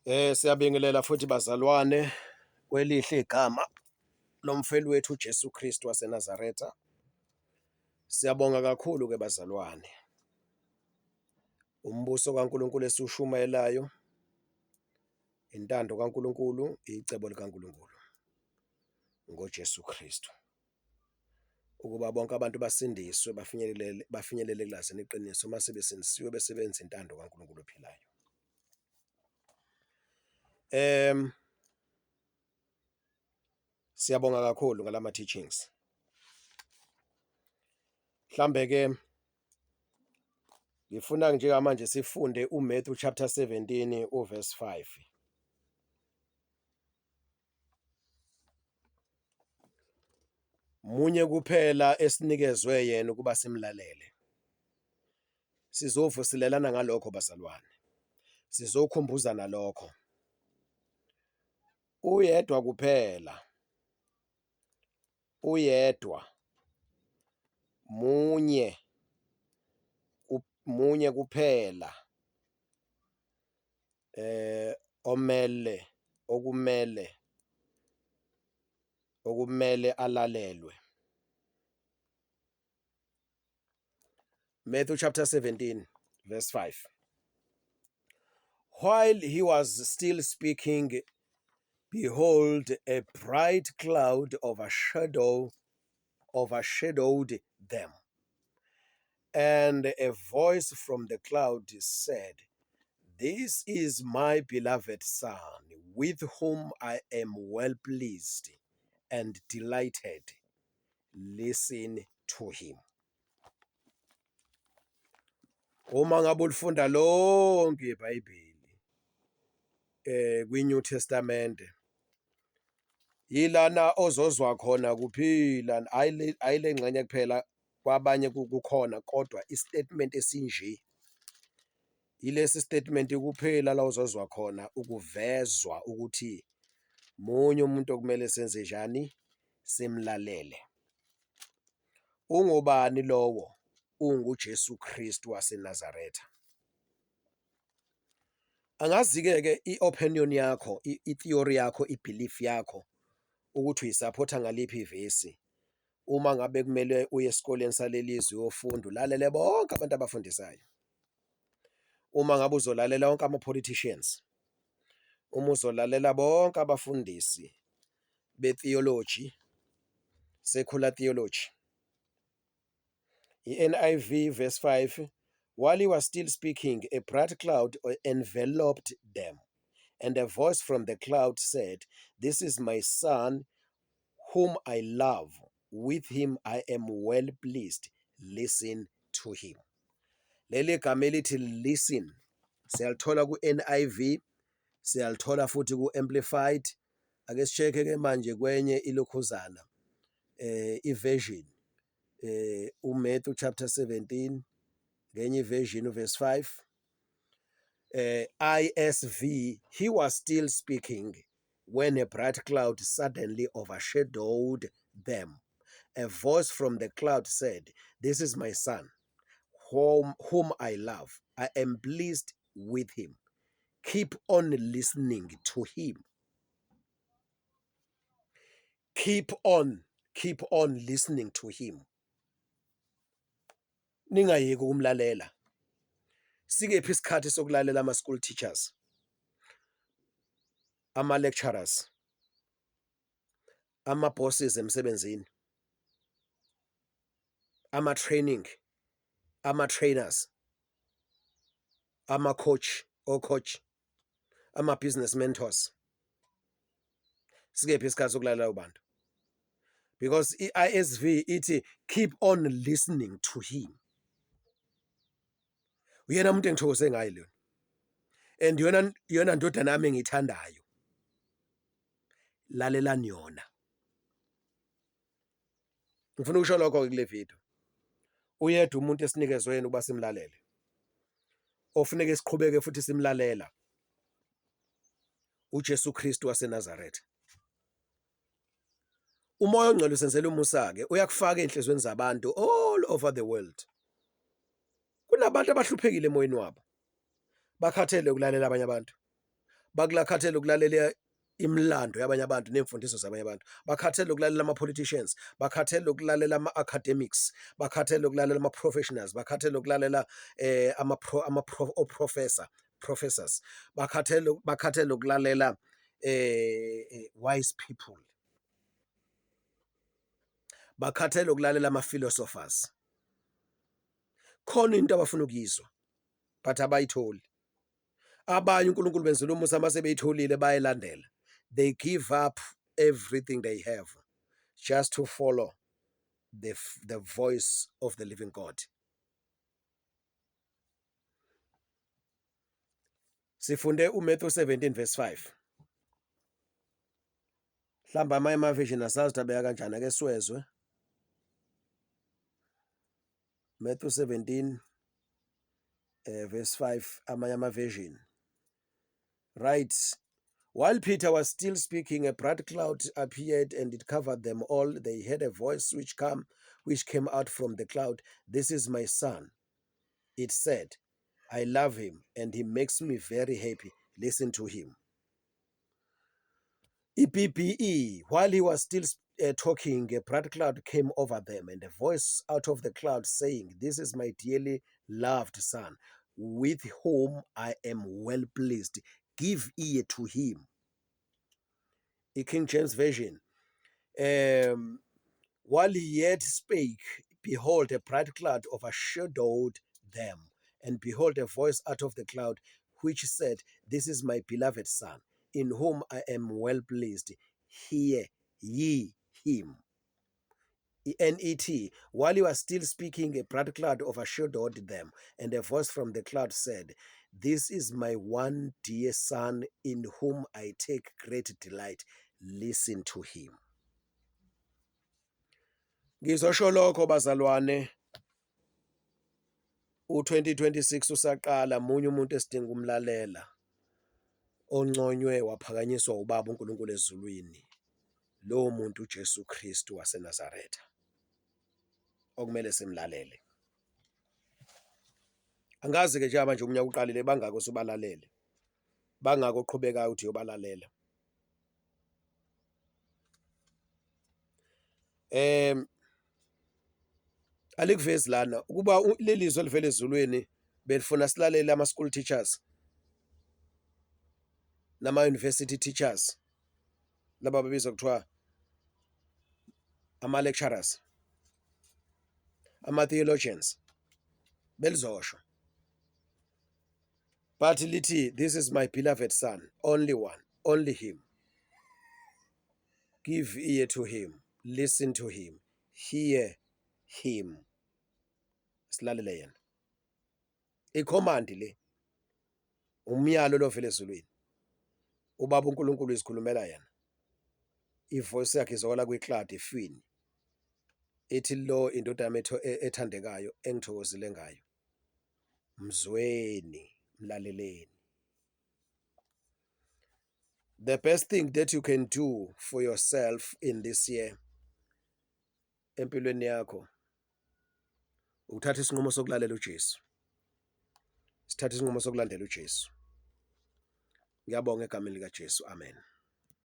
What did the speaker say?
Siyabingelela futhi bazalwane kwelihle igama lomfeli wethu uJesu Kristu waseNazaretha. Siyabonga kakhulu ke bazalwane. Umbuso kaNkulunkulu esiwushumayelayo, intando kaNkulunkulu, icebo likaNkulunkulu ngoJesu Kristu. Ukuba bonke abantu basindiswe bafinyelele ekulazini iqiniso, uma sebesindisiwe bese benza intando kaNkulunkulu ophilayo. Siyabonga kakhulu ngalama teachings. Mhlambe ke ngifuna njengamanje sifunde uMatthew chapter 17 uverse 5. Munye kuphela esinikezwe yena ukuba simlalele. Sizovuselelana ngalokho bazalwane. Sizokhumbuzana lokho. Uyedwa kuphela. Uyedwa. Munye. Munye kuphela. Omele okumele okumele alalelwe. Matthew chapter 17 verse 5. While he was still speaking, behold, a bright cloud overshadowed them. And a voice from the cloud said, This is my beloved Son, with whom I am well pleased and delighted. Listen to him. Uma ngabe ulifunda lonke iBhayibheli kwi-New Testament yilana ozozwa khona kuphila, hhayi le ngxenye kuphela, kwabanye kukhona kodwa i-statement esinje yilesi statement kuphela la ozozwa khona ukuvezwa ukuthi munye umuntu okumele senze njani, simlalele. Ungubani lowo? UnguJesu Kristu waseNazaretha. Angazi-ke ke i-opinion yakho, i-theory yakho, i-belief yakho ukuthi uyisaphotha ngaliphi ivesi. Uma ngabe kumele uye esikoleni salelizwe uyofunda, ulalele bonke abantu abafundisayo. Uma ngabe uzolalela wonke ama-politicians, uma uzolalela bonke abafundisi be-theology, secular theology. I-NIV verse 5, while he was still speaking, a bright cloud enveloped them, and a voice from the cloud said, This is my son whom I love, with him I am well pleased, listen to him. Leli gama elithi listen siyalithola ku-NIV, siyalithola futhi ku-Amplified. Ake si-check-e ke manje kwenye ilokhuzana i-version uMatthew chapter 17 ngenye i-version uverse 5, ISV, he was still speaking when a bright cloud suddenly overshadowed them. A voice from the cloud said, This is my son, whom I love. I am pleased with him. Keep on listening to him. Keep on listening to him. Ningayeki ukumlalela. Sikephi isikhathi sokulalela ama school teachers, ama lecturers, ama bosses emsebenzini, ama training, ama trainers, ama coach, o coach, ama business mentors? Sikephi isikhathi sokulalela abantu? Because i-ISV ithi keep on listening to him. Uyena umuntu engithokoze ngaye lona, and yona ndodana yami engiyithandayo, lalelani yona. Ngifuna ukusho lokho kule video. Uyedwa umuntu esinikezwe yena ukuba simlalele, ofuneke siqhubeke futhi simlalela, uJesu Kristu waseNazaretha. Umoya ongcwele usenzela umusa-ke, uyakufaka ey'nhliziyweni zabantu all over the world. Kunabantu abahluphekile emoyeni wabo, bakhathele ukulalela abanye abantu, Bakulakhathele ukulalela imilando yabanye abantu nemfundiso zabanye abantu. Bakhathele ukulalela ama-politicians, bakhathele ukulalela ama-academics, bakhathele ukulalela ama-professionals, bakhathele ukulalela ama o-professor, professors, bakhathele ukulalela wise people. Bakhathele ukulalela ama-philosophers. Khona into abafuna ukuyizwa but abayitholi. Abanye uNkulunkulu benzela umusa uma sebeyitholile bayayilandela. They give up everything they have just to follow the voice of the living God. Sifunde uMatthew 17 verse 5. Mhlawumbe amanye ama-version asazi ukuthi abeka kanjani, ake siwezwe. Matthew 17 verse 5 amanye ama-version. Right. While Peter was still speaking, a bright cloud appeared and it covered them all. They heard a voice which came out from the cloud. This is my son. It said, I love him and he makes me very happy. Listen to him. EPPE, while he was still talking, a bright cloud came over them, and a voice out of the cloud saying, This is my dearly loved son, with whom I am well pleased. Give ear to him. King James Version. While he yet spake, behold, a bright cloud overshadowed them, and behold, a voice out of the cloud which said, This is my beloved son, in whom I am well pleased. Hear ye him. NET, while he was still speaking, a bright cloud overshadowed them, and a voice from the cloud said, This is my one dear son, in whom I take great delight. Listen to him. Ngizosho lokho bazalwane, u-2026 usaqala, munye umuntu esidinga umlalela onconywe waphakanyiswa ubaba uNkulunkulu ezulwini, lowo muntu uJesu Kristu waseNazaretha okumele simlalele. Angazi-ke njengoba nje umnyaka uqalile bangaki osubalalele, bangaki oqhubekayo uthi uyobalalela. Alikuvezi lana ukuba leli zwi elivela ezulwini belifuna silalele ama-school teachers nama-university teachers, laba babizwa kuthiwa ama-lecturers, ama-theologians, belizosho, but lithi, This is my beloved son, only one, only him. Give ear to him, listen to him, hear him. Silalele yena. I-command le, umyalo lovela ezulwini. Ubaba uNkulunkulu izikhulumela yena, ivoice yakhe izwakala kwi-cloud efwini, ithi, lo indoda yami ethandekayo engithokozile ngayo, mzweni, mlaleleni. The best thing that you can do for yourself in this year, empilweni yakho, ukuthatha isinqumo sokulalela uJesu, sithatha isinqumo sokulandela uJesu. Ngiyabonga egameni likaJesu, amen.